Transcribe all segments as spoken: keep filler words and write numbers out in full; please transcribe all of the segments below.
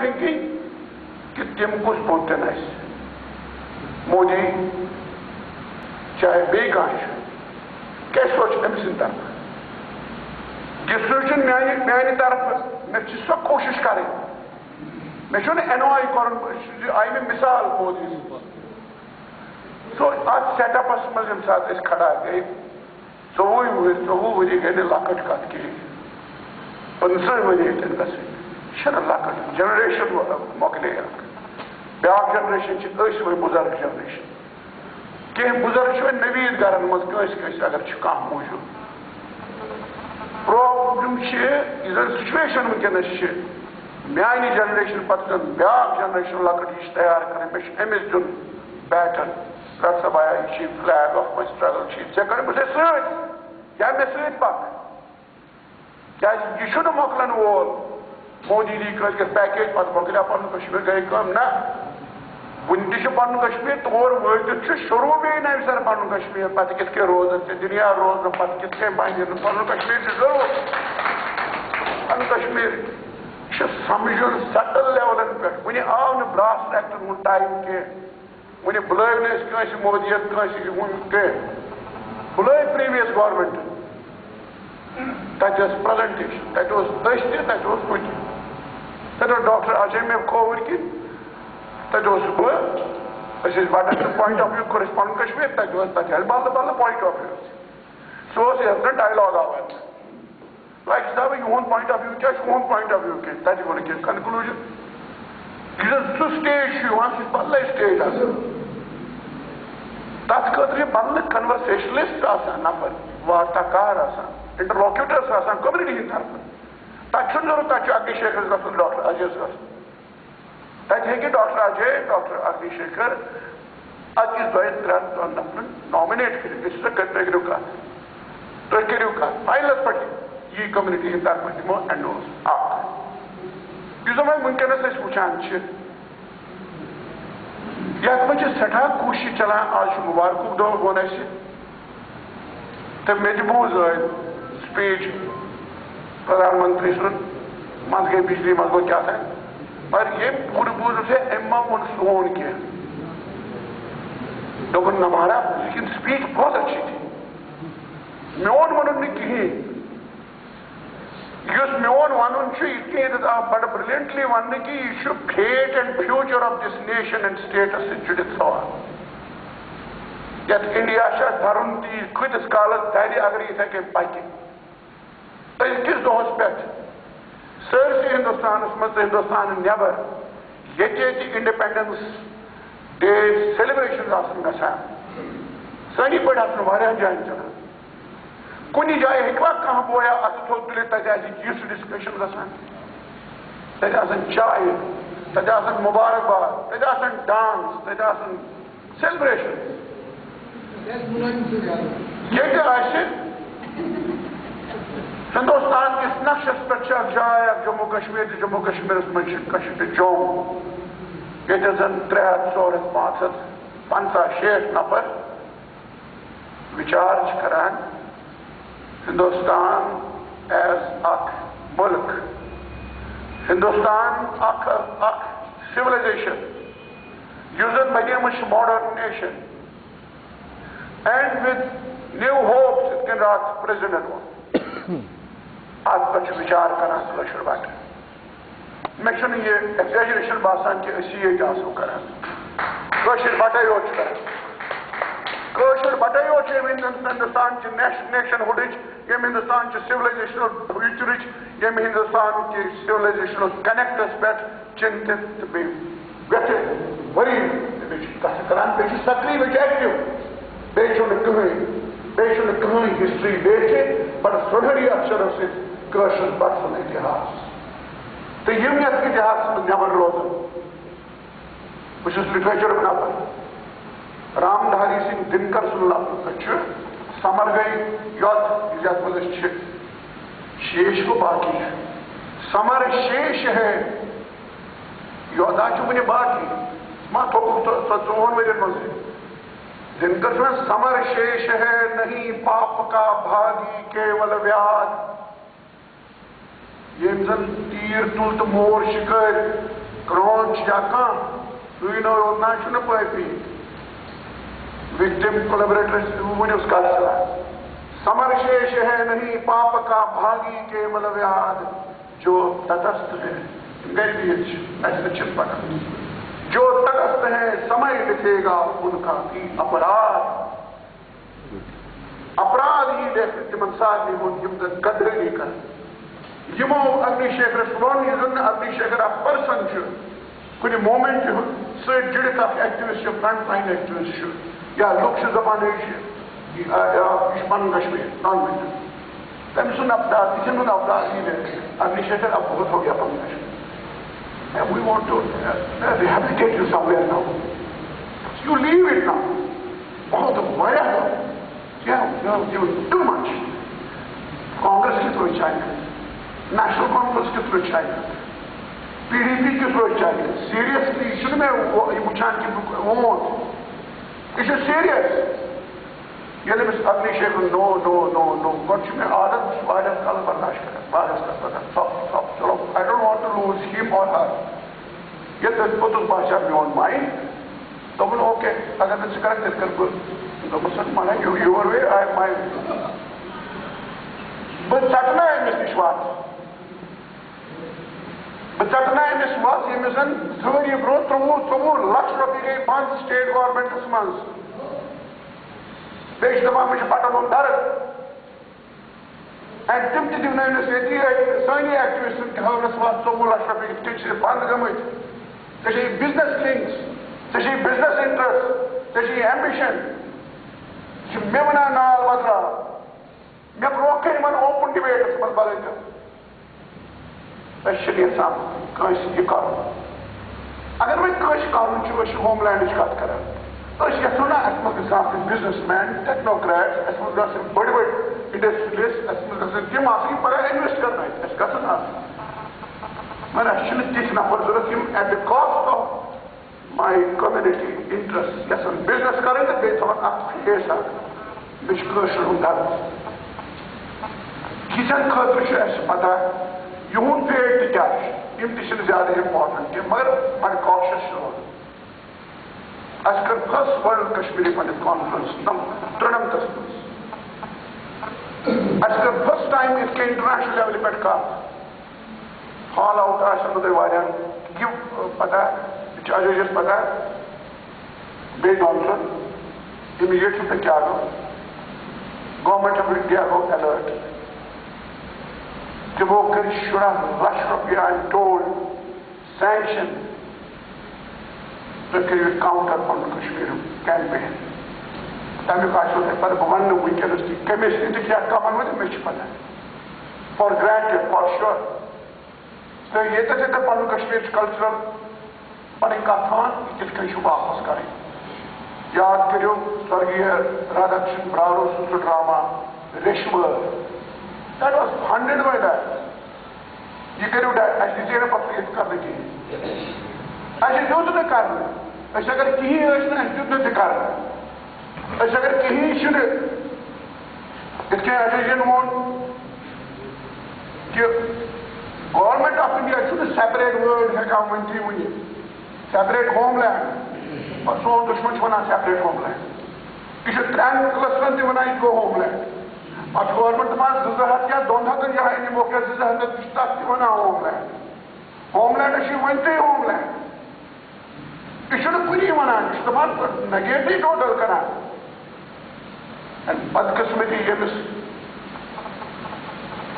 Thinking کہِ تِم کُس پوٚت دِن اَسہِ، مودی چاہے بیٚیہِ کانٛہہ چھُ، کیٛاہ سونٛچہِ أمۍ سٕنٛدِ طرفہٕ؟ ڈسٹربیوشن میانہِ میانہِ طرفہٕ، مےٚ چھِ سۄ کوٗشِش کرٕنۍ۔ مےٚ چھُنہٕ اینوے کرُن، بہٕ چھُس، یہِ آیہِ مےٚ مثال مودی سٕنٛز۔ سو اتھ سیٹ اپس منٛز ییٚمہِ ساتہٕ أسۍ کھڑا گٔے، ژوٚوُہٕے وُہٕرۍ، ژوٚوُہ ؤری گٔے نہٕ لۄکٕٹ کتھ کِہیٖنۍ۔ پٕنٛژٕہ ؤری ہیٚتن گژھٕنۍ، یہِ چھَنہٕ لۄکٕٹ۔ جنریشن مۄ-، مۄکلے اکھ۔ بیٛاکھ جنریشن چھِ أسۍ وۄنۍ بُزرگ جنریشن۔ کینٛہہ بُزرگ چھِ وۄنۍ نوید گرن منٛز کٲنٛسہِ کٲنٛسہِ اگر چھُ کانٛہہ موٗجوٗد۔ پرابلم چھِ، یہِ زن سچویشن وٕنکیٚنس چھِ، میانہِ جنریشن پتہٕ زن بیٛاکھ جنریشن لۄکٕٹ یہِ چھِ تیار کرٕنۍ، مےٚ چھُ أمِس دیُن بیٹن۔ رٹ سا بایا، یہِ چھُ flag of my struggle، چھُ ژےٚ کَرُن، بہٕ چھُسے سۭتۍ، یا مےٚ سۭتۍ پَکھ۔ کیٛازِ یہِ چھُنہٕ مۄکلَن وول۔ مودی دی کٲلۍ کٮ۪تھ پیکیج، پَتہٕ مۄکلیٛاو پَنُن کشمیٖر، گٔے کٲم۔ نہ، وُنہِ تہِ چھُ پَنُن کشمیٖر، تور وٲتِتھ چھُ شروٗع بیٚیہِ نَوِ سَرٕ پَنُن کشمیٖر۔ پَتہٕ کِتھ کٔنۍ روزَن ژےٚ دُنیا روزنہٕ پَتہٕ کِتھ کٔنۍ بَنہِ نہٕ پَنُن کشمیٖر؟ چھُ ضروٗر پَنُن کشمیٖر۔ یہِ چھُ سَمجھُن سَٹٕل لیولَن پٮ۪ٹھ۔ وُنہِ آو نہٕ برٛاس ریکٹَن ہُنٛد ٹایم کینٛہہ۔ وُنہِ بُلٲوۍ نہٕ أسۍ کٲنٛسہِ مودیَن، کٲنٛسہِ ہُنٛد کینٛہہ۔ بُلٲوۍ پریویس گورنمنٹ، تَتہِ ٲس پریزنٹیشن، تَتہِ اوس أسۍ تہِ، تَتہِ اوس ہُہ تہِ۔ تَتہِ اوس ڈاکٹر اجے مےٚ کھووُر کِنۍ، تَتہِ اوسُس بہٕ، أسۍ ٲسۍ بَٹَن تہٕ پوینٹ آف ویو کوٚر اَسہِ پَنُن کشمیٖر، تَتہِ اوس، تَتہِ ٲسۍ بدلہٕ بدلہٕ پوینٹ آف ویو۔ سُہ اوس یَتھ زَن ڈایلاگ آو اَتہِ۔ تۄہہِ چھُ دَپان، یِہُنٛد پوینٹ آف ویو کیٛاہ چھُ، یِہُنٛد پوینٹ آف ویو کیٛاہ؟ تَتہِ ووٚنُکھ کینٛہہ کنکلوٗجن۔ یُس زَن سُہ سٹیج چھُ یِوان، سُہ چھُ بدلٕے سٹیج آسان۔ تَتھ خٲطرٕ چھِ بدلہٕ کنورسیشنلسٹ آسان نفر، وارتا کار آسان، انٹرلوکیوٹرس آسان کمیونٹی ہٕنٛدِ طرفہٕ۔ تَتہِ چھُنہٕ ضروٗرت، تَتہِ چھُ اگنی شیکھرس گژھُن، ڈاکٹر اجیس گژھُن۔ تَتہِ ہیٚکہِ ڈاکٹر اجے، ڈاکٹر اگنی شیکھر، أکِس دۄن ترٛٮ۪ن دۄن نفرن نامنیٹ کٔرِتھ، أسۍ ہسا کٔرۍ، تُہۍ کٔرِو کتھ، تُہۍ کٔرِو کتھ، فاینلس پٮ۪ٹھ یی کمیونٹی ہٕنٛدِ طرفہٕ دِمو انڈورس اکھ۔ یُس زن وۄنۍ وٕنکیٚنس أسۍ وٕچھان چھِ، یتھ منٛز چھِ سٮ۪ٹھاہ کوٗشش چلان، آز چھُ مُبارکُک دۄہ ووٚن اَسہِ، تہٕ مےٚ تہِ بوٗز أتھۍ سپیچ پرٛدھان منتری سُنٛد، منٛزٕ گٔے بجلی، منٛزٕ گوٚو کیٛاہ تام، مگر ییٚمۍ پوٗرٕ بوٗز، دوٚپُس، "ہے، أمۍ ما ووٚن سون کینٛہہ؟" دوٚپُن، "نہ مہراز، لیکن سپیچ بہت اچھی تھی، میون ووٚنُن نہٕ کِہیٖنۍ۔" یُس میون وَنُن چھُ، یِتھ کٔنۍ ییٚتٮ۪تھ آو بَڑٕ برٛلینٹلی وَننہٕ کہِ یہِ چھُ fate and future of this nation and status سۭتۍ جُڑِتھ سوال۔ یَتھ اِنڈیا چھُ اَتھ دَرُن تہِ، یہِ کۭتِس کالَس دَرِ اگر یہِ یِتھَے کٔنۍ پَکہِ؟ أزکِس دۄہَس پٮ۪ٹھ سٲرسٕے ہِندُستانَس منٛز تہٕ ہِندُستانہٕ نٮ۪بَر ییٚتہِ ییٚتہِ انڈیپینڈنس ڈے سیلیبریشنز آسَن گژھان، سٲنی پٲٹھۍ آسَن واریاہَن جایَن چلان۔ کُنہِ جایہِ ہیٚکوا کانٛہہ بویا اَتھٕ تھوٚد تُلِتھ، تَتہِ آسہِ یُتھ ڈسکشن گژھان، تَتہِ آسَن چایہِ، تَتہِ آسَن مُبارک باد، تَتہِ آسَن ڈانس، تَتہِ آسَن سیلیبریشن۔ ییٚتہِ آسہِ ہندوستان کِس نقشس پٮ۪ٹھ چھِ اکھ جاے، اکھ جموں کشمیر، تہٕ جموں کشمیرس منٛز چھِ کشمیر، جوم، ییٚتہِ زن ترٛےٚ ہتھ، ژور ہتھ، پانٛژھ ہتھ، پنٛژاہ، شیٹھ نفر وِچار چھِ کران ہندوستان ایز اکھ مُلک، ہندوستان اکھ، اکھ سِولایزیشن، یُس زن بنیمٕژ چھِ modern nation, and with new hopes، یِتھ کٔنۍ راتھ پریزیڈنٹ ووٚن۔ اتھ پٮ۪ٹھ چھُ وِچار کران کٲشُر بٹہٕ۔ مےٚ چھُنہٕ یہِ ایگزیجریشن باسان کہِ أسۍ ییٚتہِ آسو کران۔ کٲشِر بٹَے یوت چھُ کران۔ کٲشُر بٹَے یوت چھُ ییٚمہِ ہِندُستان، ہِندُستان چہِ نیش-، نیشن ہُڈٕچ، ییٚمہِ ہِندُستان چہِ سِولایزیشنل فیوچرٕچ، ییٚمہِ ہِندُستان کہِ سِولایزیشنل کنیکٹس پٮ۪ٹھ چِنتِت تہٕ بیٚیہِ ویٹھٕ ؤری تہٕ بیٚیہِ چھِ کَتھٕ کران، بیٚیہِ چھِ سکریٖن، بیٚیہِ چھِ ایکٹیو، بیٚیہِ چھُنہٕ کٕہٕنۍ، بیٚیہِ چھُنہٕ کٕہٕنۍ ہسٹری، بیٚیہِ چھِ بڑٕ سُنہری اکشرو سۭتۍ کٲشُر بٹہٕ سُنٛد اتحاس۔ تہٕ یِم یتھ اتحاسس منٛز نٮ۪بر روزان، بہٕ چھُس لٹریچرُک نفر۔ رام دھاری سنگھ دنکر سُنٛد لفظ چھُ، سمر گٔے یۄت، یُس یتھ منٛز أسۍ چھِ، شیش گوٚو باقی۔ سمر شیش ہے، یوٚت تام چھُ وُنہِ باقی۔ ما تھوٚوُکھ ژۄ-، ژۄ-، ژۄوُہن ؤرین منٛزٕے۔ دنکر چھُ وَنان، سمر شیش ہے نہیں پاپ کا بھاگی کیول ویاد۔ ییٚمۍ زن تیٖر تُل تہٕ مور شِکٲرۍ، کرٛون چھُ یا کانٛہہ، تُہۍ نہٕ یوت نہ چھُنہٕ پٲپی۔ وِکٹِم کولابریٹرس ؤنِو کَتھ سا۔ سمر شیش ہے نہیں پاپ کا بھاگی کیول ویاد۔ جو تٹستھ ہے، غریبیت چھِ، اَسہِ نہٕ چھِنہٕ پَتہ۔ جو تٹستھ ہے، سمے لکھے گا ان کا بھی اپرادھ۔ اپرادھ یی لیکھنہٕ تِمن سارنٕے ہُنٛد، یِم زن غدٲری کرن۔ یِمو اگنی شیکھرس ووٚن، یُس زن نہٕ اگنی شیکھر اکھ پرسن چھُ، کُنہِ موومینٹ ہُنٛد سۭتۍ جُڑِتھ اکھ ایکٹیوسٹ چھُ، فرنٹ لائن ایکٹیوسٹ چھُ، یا لُکھ چھِ دپان، یہِ چھُ، یہِ، آ، آ، یہِ چھُ پنُن کشمیر، پنُن کشمیر۔ تٔمۍ سُنٛد اپرادھ، یہِ چھُنہٕ اپرادھ یی لیکھنہٕ۔ اگنی شیکھر، اب بہت ہو گیا پنُن Kashmir. And we want to, uh, rehabilitate you somewhere now. You leave it now. بہت واریاہ۔ You have, you have given too much. Congress کیُتھ روزِ چاہے، نیشنل کانفرنس کیُتھ روزِ چاہے، پی ڈی پی کیُتھ روزِ چاہے۔ سیریسلی، یہِ چھُنہٕ مےٚ وۄ-، یہِ وٕچھان کہِ بہٕ ووت۔ یہِ چھُ سیریس۔ ییٚلہِ أمِس اگنی شیکھرن نو، نو، نو، نو، گۄڈٕ چھُ مےٚ عادت، بہٕ چھُس واریاہَس کالَس برداشت کران، واریاہَس کالَس برداشت، ژھۄپ، ژھۄپ، چلو، I don't want to lose him or her. ییٚلہِ تٔمۍ پوٚتُس باسیٛو میون مایِنڈ، دوٚپُن، اوکے، اگر نہٕ ژٕ کرکھ، تیٚلہِ کرٕ بہٕ۔ دوٚپمَس، مگر you, your way, I, my way۔ بہٕ ژَٹہٕ نا أمِس نِش وَتھ۔ بہٕ ژَٹہٕ نا أمِس وَتھ، ییٚمِس زَن زٕ ؤری برونٛہہ ترٛۆوُہ، ژۆوُہ لَچھ رۄپیہِ گٔے بنٛد سٹیٹ گورنمنٹَس منٛز۔ بیٚیہِ چھِ دَپان، مےٚ چھُ پَٹَن ہُنٛد درد۔ And تِم تہِ دِونٲوۍ نہٕ أسۍ ییٚتی، سٲنی ایکٹیوسٹن تہِ ہٲو نہٕ وَتھ، ژۆوُہ لَچھ رۄپیہِ کِتھ کٔنۍ چھِ بنٛد گٔمٕتۍ۔ ژےٚ چھےٚ بزنس لنکس، ژےٚ چھےٚ بزنس انٹرسٹ، ژےٚ چھےٚ ایمبیشن۔ یہِ چھُ مےٚ وَنان نال وَتراو۔ مےٚ برونٛہہ کَنہِ یِمن اوپن ڈِبیٹس منٛز بَلٲوِتھ۔ أسۍ چھِنہٕ یَژھان کٲنٛسہِ یہِ کَرُن۔ اگر وۄنۍ کٲنٛسہِ کَرُن چھُ، أسۍ چھِ ہوم لینڈٕچ کَتھ کَران۔ أسۍ یَژھو نہ اَسہِ منٛز گژھِ آسٕنۍ بزنس مین، ٹیکنوکریٹس، اَسہِ منٛز گژھن بٔڑۍ بٔڑۍ انڈسٹریلسٹ، اَسہِ منٛز گژھن تِم آسٕنۍ، یِم پَگاہ انویسٹ کَرنٲوِتھ۔ اَسہِ گژھن آسٕنۍ۔ مگر اَسہِ چھِنہٕ تِتھۍ نفر ضوٚرَتھ، یِم at the cost of my community interest یَژھن بزنس کَرٕنۍ تہٕ بیٚیہِ تھاوَن اَکھ فیس اَکھ۔ مےٚ چھُ کٲشرٮ۪ن ہُنٛد درد۔ یِتھٮ۪ن خٲطرٕ چھُ اَسہِ پَتہ، یِہُنٛد فیٹ تہِ کیٛاہ چھُ۔ یِم تہِ چھِنہٕ زیادٕ امپورٹنٹ کینٛہہ، مگر بَڑٕ کاشس چھُ روزُن۔ اَسہِ کٔر first world Kashmiri Pandit conference نم-، ترٛنَمتَس منٛز۔ اَسہِ کٔر فرسٹ ٹایم یِتھ کٔنۍ انٹرنیشنل لیولہِ پٮ۪ٹھ کَتھ۔ فال آوُٹ آسہِ نہٕ تۄہہِ واریاہَن۔ یہِ پَتہ، یہِ چھُ اجے جَس پَتہ۔ بیٚیہِ دۄن ژۄن، اِمیٖڈیٹ چھُ تۄہہِ کیٛاہ گوٚو؟ گورنمنٹ آف انڈیا گوٚو الرٹ۔ تِمو کٔرۍ شُراہ لَچھ رۄپیہِ، I am told, sanction۔ تُہۍ کٔرِو یہِ کاونٹر پنُن کشمیٖرُک کیمپین۔ تَمیُک آسیو تۄہہِ پتہٕ، بہٕ وَنہٕ نہٕ وٕنکیٚنَس تہِ کٔمِس تہِ تہٕ کیٛاہ کَمَن منٛز، مےٚ چھِ پتہ۔ For granted, for sure۔ تہٕ ییٚتٮ۪تھ ییٚتٮ۪تھ پنُن کشمیٖر چھُ کلچرل پنٕنۍ کتھ تھاوان، یہِ کِتھ کٔنۍ چھُ واپس کرٕنۍ۔ یاد کٔرِو سورگیہ رادھاکرشن براڑو سُنٛد سُہ drama ریشمٲر۔ That was funded by that۔ یہِ کٔرِو ڈا-، اَسہِ دِژے نہٕ پتہٕ ییٚتہِ کرنہٕ کِہیٖنۍ۔ اَسہِ دیُت نہٕ کرنہٕ۔ أسۍ اگر کِہیٖنۍ ٲسۍ نہٕ، اَسہِ دیُت نہٕ تہِ کرنہٕ۔ أسۍ اگر کِہیٖنۍ چھِنہٕ، یِتھ کٔنۍ اجے جِین ووٚن کہِ گورنمنٹ آف انڈیا چھُنہٕ سیپریٹ وٲرڈ ہٮ۪کان ؤنتھٕے ؤنِتھ، سیپریٹ ہوم لینڈ۔ پتہٕ سون دُشمن چھُ وَنان سیپریٹ ہوم لینڈ۔ یہِ چھُ ترٛٮ۪ن کلسٹرن تہِ وَنان، یہِ گوٚو ہوم لینڈ۔ پتہٕ چھُ گورنمنٹ دَپان، زٕ زٕ ہَتھ یا دۄن ہَتَن جایَن یِمو کیٛاہ زٕ زٕ ہَتھ تہِ چھُ تَتھ تہِ وَنان ہوم لینڈ۔ ہوم لینڈس چھُ ؤنتھٕے ہوم لینڈ۔ یہِ چھُنہٕ کُنی وَنان، یہِ چھُ دَپان، نگیٹٕے ٹوٹل کران۔ بدقسمتی ییٚمِس،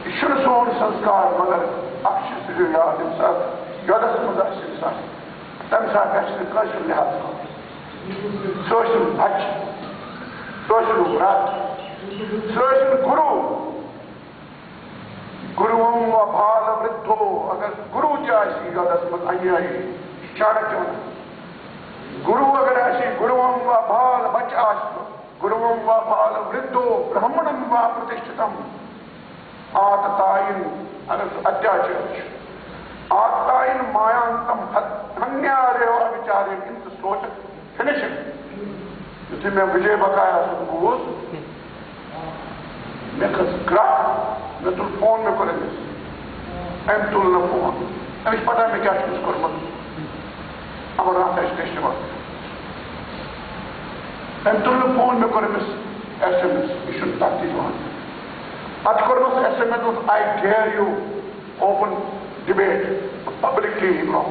یہِ چھُنہٕ سون سنسکار، مگر اکھ چیٖز تھٲیِو یاد، ییٚمہِ ساتہٕ یۄدس منٛز آسہِ اِنسان، تَمہِ ساتہٕ گژھِ نہٕ کٲنٛسہِ ہُنٛد لحاظ کَرُن۔ سُہ ٲسِن بچہِ، سُہ ٲسِن وَرَت، سُہ ٲسِن گُروٗ۔ گُروم و بال ورٛدھو، اگر گُروٗ تہِ آسہِ یۄدس منٛز انیاہی، یہِ چھُ چانکیہ وَنان۔ گُروٗ اگر آسہِ، گُروم و بال، بچہِ آسہِ، گُروم و بال ورٛدھو برٛہمنم و پرٛتِشٹھتم، آتتاین، اگر سُہ اتیاچار چھُ، آتتاین مایانتم ہت-، ہنیاریوا وِچارے، یِم تہِ سونٛچن، فِنِشِنگ۔ یُتھُے مےٚ وِجے بکایا سُنٛد بوٗز، مےٚ کھٔژ گرٛکھ، مےٚ تُل فون، مےٚ کوٚر أمِس۔ أمۍ تُل نہٕ فون۔ تٔمِس چھِ پتہ مےٚ کیٛاہ چھُ أمِس کوٚرمُت۔ امرناتھ ایجوکیشنہِ منٛز۔ أمۍ تُل نہٕ فون، مےٚ کوٚر أمِس ایس ایم ایس، یہِ چھُنہٕ تَتھ تہِ یِوان۔ پتہٕ کوٚرمَس ایس ایم ایس، دوٚپُس، "I dare you open debate publicly in Rock."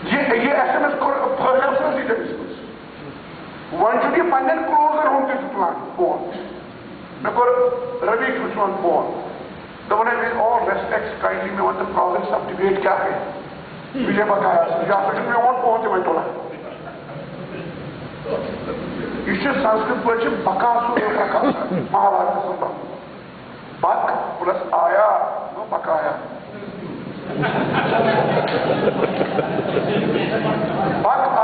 یہِ، یہِ ایس ایم ایس کوٚر فٲصلَس منٛز یہِ تٔمِس منٛز۔ وۄنۍ چھُنہٕ یہِ پنٛنٮ۪ن کلوزَن ہُنٛد تہِ تُلان فون۔ مےٚ کوٚر روی کھوسرَن فون۔ دوٚپُن، ہے، with all respect، kindly مےٚ وَن تہٕ، پرٛاگرٮ۪س آف ڈِبیٹ کیٛاہ گٔے؟ وِجے بکایا، یہِ ہسا چھُ میون فون تہِ وۄنۍ تُلان۔ یہِ چھُ سنسکرت پٲٹھۍ چھِ بکاسُر پرٛکاسُر، مہابھارتَس منٛز۔ بک پلس آیا، گوٚو بکایا۔ بک